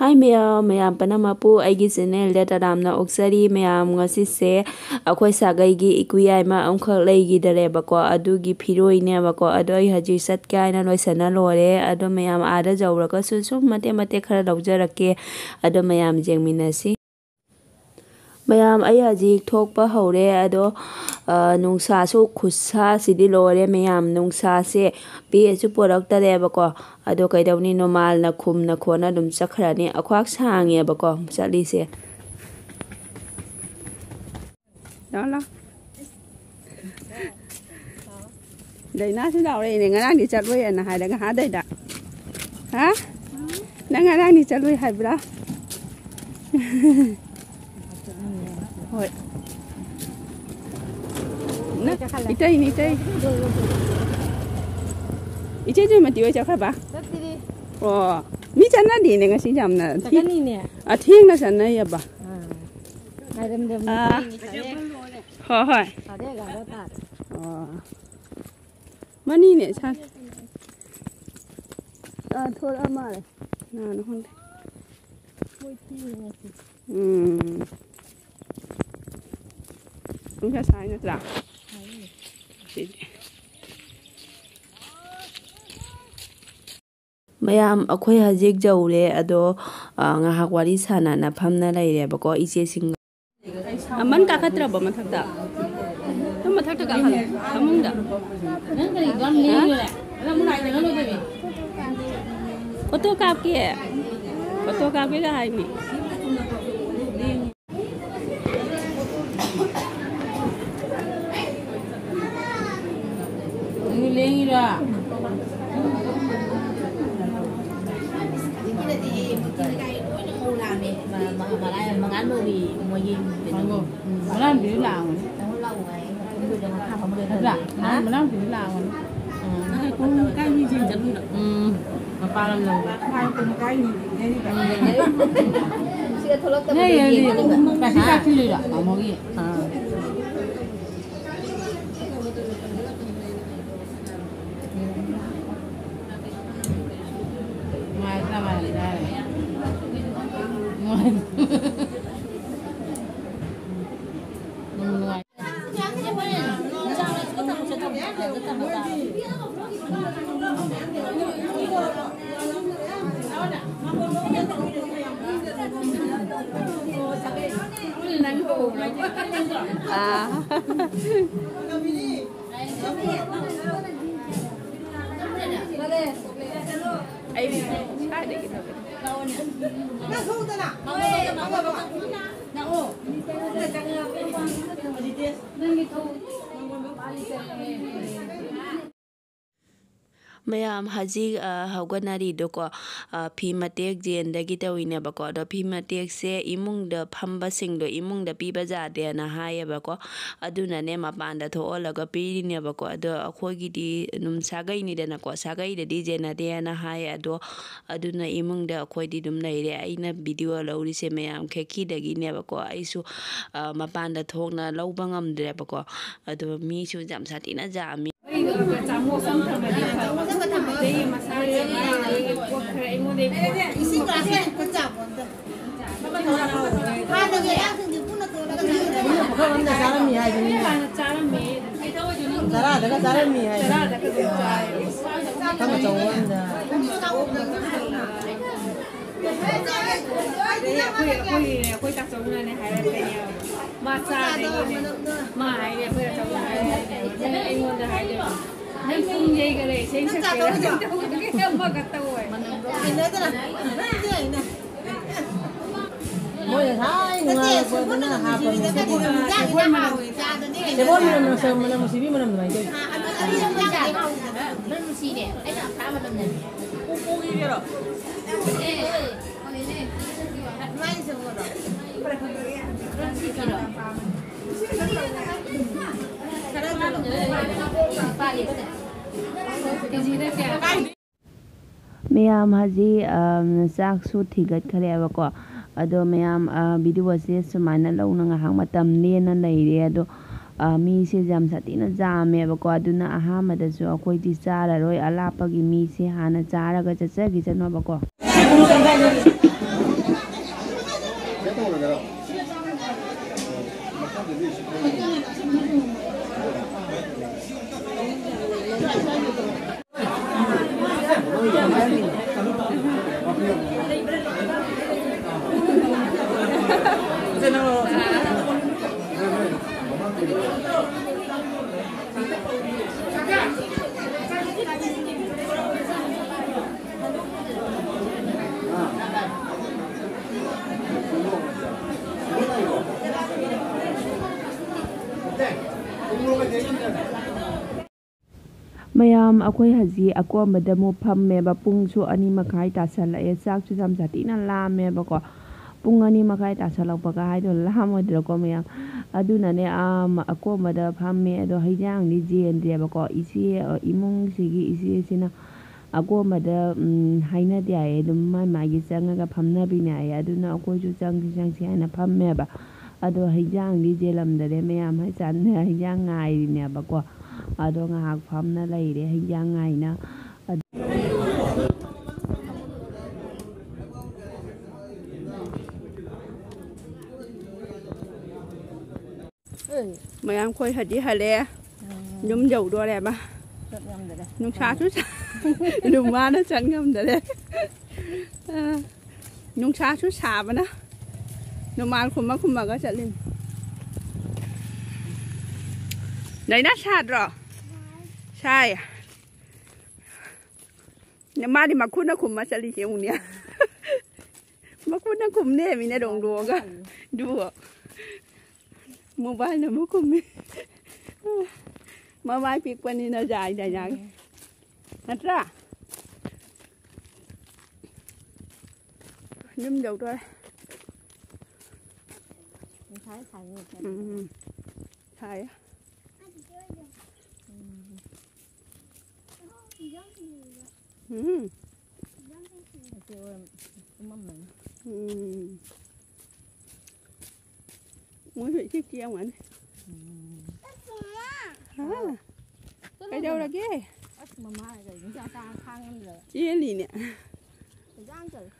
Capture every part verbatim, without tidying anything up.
ꯍꯥꯏ ꯃꯌꯥꯝ, ꯃꯌꯥꯝ ꯄꯨꯝꯅꯃꯛꯄꯨ ꯑꯩꯒꯤ ꯆꯦꯅꯦꯜꯗ ꯇꯔꯥꯝꯅ ꯑꯣꯛꯆꯔꯤ꯫ ꯃꯌꯥꯝ, ꯉꯁꯤꯁꯦ ꯑꯩꯈꯣꯏ ꯁꯥꯒꯩꯒꯤ ꯏꯀꯨꯏ ꯌꯥꯏꯃ ꯑꯃꯈꯛ ꯂꯩꯈꯤꯗꯔꯦꯕꯀꯣ, ꯑꯗꯨꯒꯤ ꯐꯤꯔꯣꯏꯅꯦꯕꯀꯣ꯫ ꯑꯗꯣ ꯑꯩ ꯍꯧꯖꯤꯛ ꯆꯠꯀꯦ ꯍꯥꯏꯅ ꯂꯣꯏꯁꯟꯅ ꯂꯣꯏꯔꯦ꯫ ꯑꯗꯣ ꯃꯌꯥꯝ ꯑꯥꯗ ꯌꯧꯔꯒꯁꯨ ꯁꯨꯝ ꯃꯇꯦꯛ ꯃꯇꯦꯛ ꯈꯔ ꯂꯧꯖꯔꯛꯀꯦ꯫ ꯑꯗꯣ ꯃꯌꯥꯝ ꯌꯦꯡꯃꯤꯟꯅꯁꯤ꯫ ꯃꯌꯥꯝ, ꯑꯩ ꯍꯧꯖꯤꯛ ꯊꯣꯛꯄ ꯍꯧꯔꯦ꯫ ꯑꯗꯣ, ꯑ, ꯅꯨꯡꯁꯥꯁꯨ ꯈꯨꯠꯁꯥꯁꯤꯗꯤ ꯂꯣꯏꯔꯦ ꯃꯌꯥꯝ꯫ ꯅꯨꯡꯁꯥꯁꯦ ꯄꯦꯁꯨ ꯄꯣꯔꯛꯇꯔꯦꯕꯀꯣ꯫ ꯑꯗꯣ ꯀꯩꯗꯧꯅꯤ, ꯅꯣꯡꯃꯥꯜꯅ ꯈꯨꯝꯅ ꯈꯣꯠꯅ ꯑꯗꯨꯝ ꯆꯠꯈ꯭ꯔꯅꯤ꯫ ꯑꯩꯈ꯭ꯋꯥꯛ ꯁꯥꯡꯉꯦꯕꯀꯣ ꯆꯠꯂꯤꯁꯦ꯫ ꯂꯥꯛꯑꯣ, ꯂꯥꯛꯑꯣ꯫ ꯗꯥꯏꯅꯥꯁꯨ ꯂꯥꯎꯔꯛꯏꯅꯦ, ꯉꯔꯥꯡꯗꯤ ꯆꯠꯂꯣꯏꯅ ꯍꯥꯏꯔꯒ, ꯍꯥ ꯗꯥꯏꯅꯥ? ꯍꯥ? ꯅꯪ ꯉꯔꯥꯡꯗꯤ ꯆꯠꯂꯣꯏ ꯍꯥꯏꯕ꯭ꯔꯥ? ꯍꯣꯏ꯫ ꯅꯪ, ꯏꯇꯩꯅꯤ, ꯏꯇꯩ꯫ ꯏꯆꯦ ꯖꯣꯏꯃꯇꯤ ꯍꯣꯏ ꯆꯠꯈ꯭ꯔꯕ? ꯆꯠꯇ꯭ꯔꯤ꯫ ꯑꯣ, ꯃꯤ ꯆꯠꯅꯗꯦꯅꯦ ꯉꯁꯤ ꯌꯥꯝꯅ꯫ ꯆꯠꯀꯅꯤꯅꯦ꯫ ꯑ, ꯊꯦꯡꯅ ꯆꯠꯅꯩꯌꯦꯕ꯫ ꯑꯥ꯫ ꯉꯥꯏꯔꯝꯗꯕꯅꯤ꯫ ꯑꯥ꯫ ꯍꯣꯏ, ꯍꯣꯏ꯫ ꯁꯥꯗꯦ ꯑꯦꯒꯥꯔꯣ ꯇꯥꯔꯦ꯫ ꯑꯣ꯫ ꯃꯅꯤꯅꯦ, ꯁꯥ-, ꯑꯥ, ꯊꯣꯛꯂꯛꯑ ꯃꯥꯜꯂꯦ꯫ ꯀꯅꯥꯅꯣ ꯈꯪꯗꯦ꯫ ꯃꯣꯏ ꯊꯦꯡꯉꯦ ꯉꯁꯤ꯫ ꯎꯝ꯫ ꯅꯨꯡꯁꯥ ꯁꯥꯏ ꯅꯠꯇ꯭ꯔꯥ? ꯁꯥꯏꯌꯦ꯫ ꯁꯤꯗꯤ꯫ ꯃꯌꯥꯝ, ꯑꯩꯈꯣꯏ ꯍꯧꯖꯤꯛ ꯌꯧꯔꯦ꯫ ꯑꯗꯣ, ꯑ, ꯉꯥꯏꯍꯥꯛ ꯋꯥꯔꯤ ꯁꯥꯟꯅꯅ ꯐꯝꯅ ꯂꯩꯔꯦꯕꯀꯣ ꯏꯆꯦꯁꯤꯡꯒ꯫ ꯑꯃꯟ ꯀꯥꯈꯠꯇ꯭ꯔꯕꯣ ꯃꯊꯛꯇ? ꯑꯗꯨꯝ ꯃꯊꯛꯇ ꯀꯥꯈꯠꯂꯣ, ꯐꯃꯨꯡꯗ꯫ ꯅꯪ ꯀꯔꯤ ꯑꯗꯨꯝ ꯂꯦꯡꯉꯤꯔꯣ? ꯅꯪ ꯑꯃꯨꯛ ꯂꯥꯛꯏꯗꯅ ꯂꯣꯏꯗꯕꯤ꯫ ꯐꯣꯇꯣ ꯀꯥꯞꯀꯦ꯫ ꯐꯣꯇꯣ ꯀꯥꯞꯀꯦꯒ ꯍꯥꯏꯅꯤ꯫ ꯅꯪ ꯂꯦꯡꯉꯤꯔꯣ? ꯃ-, ꯃ-, ꯃꯔꯥꯏ-, ꯃꯉꯥꯜ ꯃꯧꯒꯤ ꯃꯣꯏꯒꯤ ꯀꯩꯅꯣ꯫ ꯎꯝ, ꯃꯅꯥꯎꯄꯤꯗꯨ ꯂꯥꯛꯑꯝꯒꯅꯤ꯫ ꯅꯠꯇ꯭ꯔꯥ? ꯍꯥ? ꯃꯅꯥꯎꯄꯤꯗꯨ ꯂꯥꯛꯑꯝꯒꯅꯤ꯫ ꯎꯝ꯫ ꯅꯪ ꯄꯨꯡ ꯀꯥꯏ ꯃꯤꯡꯁꯦꯜ ꯆꯠꯂꯨꯏꯔꯣ? ꯎꯝ꯫ ꯃꯄꯥꯟ ꯂꯝꯗ꯫ ꯃꯥꯏ ꯄꯨꯡ ꯀꯥꯏ ꯃꯤꯡꯁꯦꯜ ꯌꯦꯡꯉꯤꯕ? ꯎꯝ꯫ ꯁꯤꯗ ꯊꯣꯛꯂꯛꯇꯕꯗꯣ ꯅꯣꯏ ꯍꯧꯖꯤꯛ ꯌꯦꯡꯒꯅꯤꯕ꯫ ꯄ꯭ꯔꯥꯛꯇꯤꯀꯜ ꯍꯥ? ꯊꯤꯜꯂꯨꯏꯔꯣ, ꯇꯥꯃꯣꯒꯤ? ꯑꯥ꯫ ꯅꯨꯡꯉꯥꯏꯇ꯭ꯔꯥ ꯃꯥꯜꯂꯤꯗ ꯍꯥꯏꯔꯦ꯫ ꯑꯥ꯫ ꯑꯩ ꯀꯥꯏꯗꯒꯤꯅꯣ? ꯃꯌꯥꯝ ꯍꯧꯖꯤꯛ, ꯑ, ꯍꯧꯒꯠꯅꯔꯤꯗꯣꯀꯣ, ꯑ, ꯐꯤ ꯃꯇꯦꯛ ꯖꯦꯟꯗꯒꯤ ꯇꯧꯔꯤꯅꯦꯕꯀꯣ꯫ ꯑꯗꯣ ꯐꯤ ꯃꯇꯦꯛꯁꯦ ꯏꯃꯨꯡꯗ ꯐꯝꯕꯁꯤꯡꯗꯣ, ꯏꯃꯨꯡꯗ ꯄꯤꯕ ꯌꯥꯗꯦꯅ ꯍꯥꯏꯌꯦꯕꯀꯣ꯫ ꯑꯗꯨꯅꯅꯦ ꯃꯄꯥꯟꯗ ꯊꯣꯛꯍꯜꯂꯒ ꯄꯤꯔꯤꯅꯦꯕꯀꯣ꯫ ꯑꯗꯣ ꯑꯩꯈꯣꯏꯒꯤꯗꯤ ꯑꯗꯨꯝ ꯁꯥꯒꯩꯅꯤꯗꯅꯀꯣ, ꯁꯥꯒꯩꯗꯗꯤ ꯖꯦꯟꯅꯗꯦꯅ ꯍꯥꯏꯌꯦ꯫ ꯑꯗꯣ ꯑꯗꯨꯅ ꯏꯃꯨꯡꯗ ꯑꯩꯈꯣꯏꯗꯤ ꯑꯗꯨꯝ ꯂꯩꯔꯦ꯫ ꯑꯩꯅ ꯚꯤꯗꯤꯑꯣ ꯂꯧꯔꯤꯁꯦ ꯃꯌꯥꯝ ꯈꯦꯀꯤꯗꯒꯤꯅꯦꯕꯀꯣ꯫ ꯑꯩꯁꯨ, ꯑ, ꯃꯄꯥꯟꯗ ꯊꯣꯛꯅ ꯂꯧꯕ ꯉꯝꯗ꯭ꯔꯦꯕꯀꯣ꯫ ꯑꯗꯣ ꯃꯤꯁꯨ ꯌꯥꯝ ꯁꯥꯊꯤꯅ ꯌꯥꯝꯃꯤ꯫ ꯆꯥꯃꯣꯁ ꯑꯃ ꯊꯝꯃꯗꯤ ꯐꯕ꯫ ꯑꯗꯩ ꯃꯁꯥꯁꯦ ꯄꯣꯠ ꯈꯔ ꯑꯩꯉꯣꯟꯗꯩ ꯄꯣꯠ ꯏꯁꯤꯡ ꯒ꯭ꯂꯥꯁ ꯑꯃ ꯆꯥꯕ ꯑꯝꯇ꯫ ꯍꯥꯟꯅꯒꯤ ꯑꯉꯥꯡꯁꯤꯡꯗꯤ ꯄꯨꯟꯅ ꯇꯣꯠꯂꯒ ꯆꯥꯕꯅꯦ꯫ ꯄꯨꯈꯝ ꯑꯃꯗ ꯆꯥꯔꯝꯃꯤ ꯍꯥꯏꯗꯨꯅꯤ꯫ ꯍꯥꯟꯅ ꯆꯥꯔꯝꯃꯦ꯫ ꯆꯔꯥꯗꯒ ꯆꯥꯔꯝꯃꯤ ꯍꯥꯏꯗꯨꯅꯤ꯫ ꯆꯔꯥꯗꯒ ꯑꯗꯨꯝ ꯆꯥꯏ꯫ ꯄꯨꯈꯝ ꯑꯆꯧꯕ ꯑꯃꯗ꯫ ꯑꯗꯩ ꯑꯩꯈꯣꯏ, ꯑꯩꯈꯣꯏ, ꯑꯩꯈꯣꯏ ꯇꯥꯆꯧꯅꯅꯦ ꯍꯥꯏꯔꯛꯀꯅꯦꯕ꯫ ꯃꯥ ꯆꯥꯗꯦ ꯑꯩꯉꯣꯟꯗ꯫ ꯃꯥ ꯍꯥꯏꯔꯦ ꯑꯩꯈꯣꯏ ꯇꯥꯆꯧꯅ ꯍꯥꯏꯔꯛꯀꯅꯦꯕ꯫ ꯅꯪ ꯑꯩꯉꯣꯟꯗ ꯍꯥꯏꯗꯣꯏꯕ꯫ ꯅꯪ ꯄꯨꯡ ꯌꯩꯈꯔꯦ, ꯏꯁꯩ ꯁꯛꯀꯦꯔꯥ? ꯅꯪ ꯇꯧꯒꯦ, ꯑꯃꯒ ꯇꯧ ꯍꯥꯏ꯫ ꯃꯣꯏ ꯉꯁꯥꯏ ꯅꯨꯡꯉꯥꯏꯔꯛꯄꯗꯨꯅ ꯍꯥꯞꯄꯅꯤ꯫ ꯁꯦꯕꯣꯠ ꯃꯅꯝ, ꯁꯦꯕꯣꯠ ꯃꯅꯝ ꯅꯨꯡꯁꯤ-, ꯃꯅꯝ ꯅꯨꯡꯁꯤꯕꯤ ꯃꯅꯝ ꯑꯗꯨꯃꯥꯏꯅ ꯇꯧꯋꯤ꯫ ꯅꯨꯡꯁꯤꯅꯦ꯫ ꯑꯩꯅ ꯑꯁꯥꯕ ꯃꯅꯝ ꯅꯝꯃꯦ꯫ ꯃꯌꯥꯝ ꯍꯧꯖꯤꯛ, ꯑꯝ, ꯆꯥꯛꯁꯨ ꯊꯤꯒꯠꯈ꯭ꯔꯦꯕꯀꯣ꯫ ꯑꯗꯣ ꯃꯌꯥꯝ, ꯑ, ꯚꯤꯗꯤꯑꯣꯁꯦ ꯁꯨꯃꯥꯏꯅ ꯂꯧꯅ ꯉꯥꯏꯍꯥꯛ ꯃꯇꯝ ꯂꯦꯟꯅ ꯂꯩꯔꯦ꯫ ꯑꯗꯣ, ꯑ, ꯃꯤꯁꯦ ꯌꯥꯝ ꯁꯥꯊꯤꯅ ꯌꯥꯝꯃꯦꯕꯀꯣ꯫ ꯑꯗꯨꯅ ꯑꯍꯥꯟꯕꯗꯁꯨ ꯑꯩꯈꯣꯏꯗꯤ ꯆꯥꯔꯔꯣꯏ, ꯑꯂꯥꯞꯄꯒꯤ ꯃꯤꯁꯦ ꯍꯥꯟꯅ ꯆꯥꯔꯒ ꯆꯠꯆꯈꯤꯁꯅꯣꯕꯀꯣ꯫ ꯑꯩꯈꯣꯏ ꯍꯧꯖꯤꯛ ꯑꯀꯣꯟꯕꯗ ꯑꯃꯨꯛ ꯐꯝꯃꯦꯕ꯫ ꯄꯨꯡꯁꯨ ꯑꯅꯤ ꯃꯈꯥꯏ ꯇꯥꯁꯜꯂꯛꯑꯦ꯫ ꯆꯥꯛꯁꯨ ꯌꯥꯝ ꯁꯥꯊꯤꯅ ꯂꯥꯝꯃꯦꯕꯀꯣ꯫ ꯄꯨꯡ ꯑꯅꯤ ꯃꯈꯥꯏ ꯇꯥꯁꯜꯂꯛꯄꯒ ꯍꯥꯏꯗꯣ ꯂꯥꯝꯃꯣꯏꯗ꯭ꯔꯣꯀꯣ ꯃꯌꯥꯝ? ꯑꯗꯨꯅꯅꯦ, ꯑꯥ, ꯃ-, ꯑꯀꯣꯟꯕꯗ ꯐꯝꯃꯦ꯫ ꯑꯗꯣ ꯍꯩꯖꯥꯡꯗꯤ ꯌꯦꯟꯗ꯭ꯔꯦꯕꯀꯣ꯫ ꯏꯆꯦ, ꯑ, ꯏꯃꯨꯡꯁꯤꯒꯤ ꯏꯆꯦꯁꯤꯅ ꯑꯀꯣꯟꯕꯗ, ꯎꯝ, ꯍꯥꯏꯅꯗꯦ ꯍꯥꯏꯌꯦ꯫ ꯑꯗꯨꯝ ꯃꯥꯏ ꯃꯥꯏꯒꯤ ꯆꯪꯉꯒ ꯐꯝꯅꯕꯤꯅꯦ ꯍꯥꯏꯌꯦ꯫ ꯑꯗꯨꯅ ꯑꯩꯈꯣꯏꯁꯨ ꯆꯪꯁꯤ ꯆꯪꯁꯤ ꯍꯥꯏꯅ ꯐꯝꯃꯦꯕ꯫ ꯑꯗꯣ ꯍꯩꯖꯥꯡꯗꯤ ꯌꯦꯜꯂꯝꯗꯔꯦ ꯃꯌꯥꯝ꯫ ꯍꯩꯖꯥꯡ ꯉꯥꯏꯔꯤꯅꯦꯕꯀꯣ꯫ ꯑꯗꯣ ꯉꯥꯏꯍꯥꯛ ꯐꯝꯅ ꯂꯩꯔꯦ ꯍꯩꯖꯥꯡ ꯉꯥꯏꯅ꯫ ꯃꯌꯥꯝ ꯈꯣꯏ ꯍꯗꯤ ꯍꯜꯂꯦ꯫ ꯌꯨꯝ ꯌꯧꯗꯣꯔꯦꯕ꯫ ꯆꯠ ꯉꯝꯗꯔꯦ꯫ ꯅꯨꯡꯁꯥꯁꯨ ꯁꯥ-, ꯔꯨꯃꯥꯅ ꯆꯠ ꯉꯝꯗꯔꯦ꯫ ꯑ, ꯅꯨꯡꯁꯥꯁꯨ ꯁꯥꯕꯅ ꯔꯨꯃꯥꯜ ꯈꯨꯝꯃ ꯈꯨꯝꯃꯒ ꯆꯠꯂꯤꯅꯤ꯫ ꯂꯩꯅꯥ ꯁꯥꯗ꯭ꯔꯣ? ꯁꯥꯏ꯫ ꯃꯥꯗꯤ ꯃꯈꯨꯠꯅ ꯈꯨꯝꯃ ꯆꯠꯂꯤꯁꯦ ꯌꯦꯡꯉꯨꯅꯦ꯫ ꯃꯈꯨꯠꯅ ꯈꯨꯝꯅꯦ ꯃꯤꯅ ꯗꯣꯡꯗꯣꯛꯑꯒ꯫ ꯑꯗꯨꯕꯨ ꯃꯣꯕꯥꯏꯜꯅ ꯑꯃꯨꯛ ꯈꯨꯝꯃꯤ꯫ ꯃꯃꯥꯏ ꯄꯤꯛꯄꯅꯤꯅ ꯌꯥꯏꯗ ꯌꯥꯏ꯫ ꯅꯠꯇ꯭ꯔꯥ? ꯌꯨꯝ ꯌꯧꯗꯣꯔꯦ꯫ ꯉꯁꯥꯏ ꯁꯥꯏꯅꯦ꯫ ꯎꯝ, ꯁꯥꯏ꯫ ꯎꯝ꯫ ꯎꯝ꯫ ꯎꯝ꯫ ꯃꯣꯏꯁꯨ ꯏꯆꯤꯛ ꯆꯤꯛꯑꯝꯒꯅꯤ꯫ ꯎꯝ꯫ ꯍꯥ? ꯆꯠꯂꯣ ꯀꯩꯗꯧꯔꯒꯦ? ꯑꯁ, ꯃꯃꯥ ꯀꯩꯅꯣ ꯆꯥ ꯆꯥ ꯈꯥꯡ ꯉꯝꯗ꯭ꯔꯕ꯫ ꯆꯦꯜꯂꯤꯅꯦ꯫ ꯏꯟꯖꯥꯡ ꯆꯥꯔꯤ꯫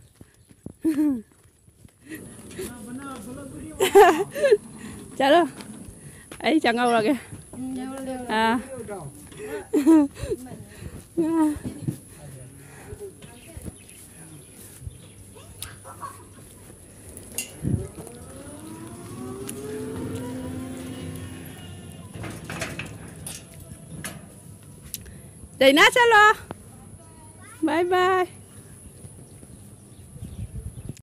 ꯆꯠꯂꯣ꯫ ꯑꯩ ꯆꯪꯍꯧꯔꯒꯦ꯫ ꯎꯝ, ꯌꯧꯔꯦ, ꯌꯧꯔꯦ꯫ ꯑꯥ꯫ ꯗꯥꯏꯅꯥ, ꯆꯠꯂꯣ꯫ Bye bye꯫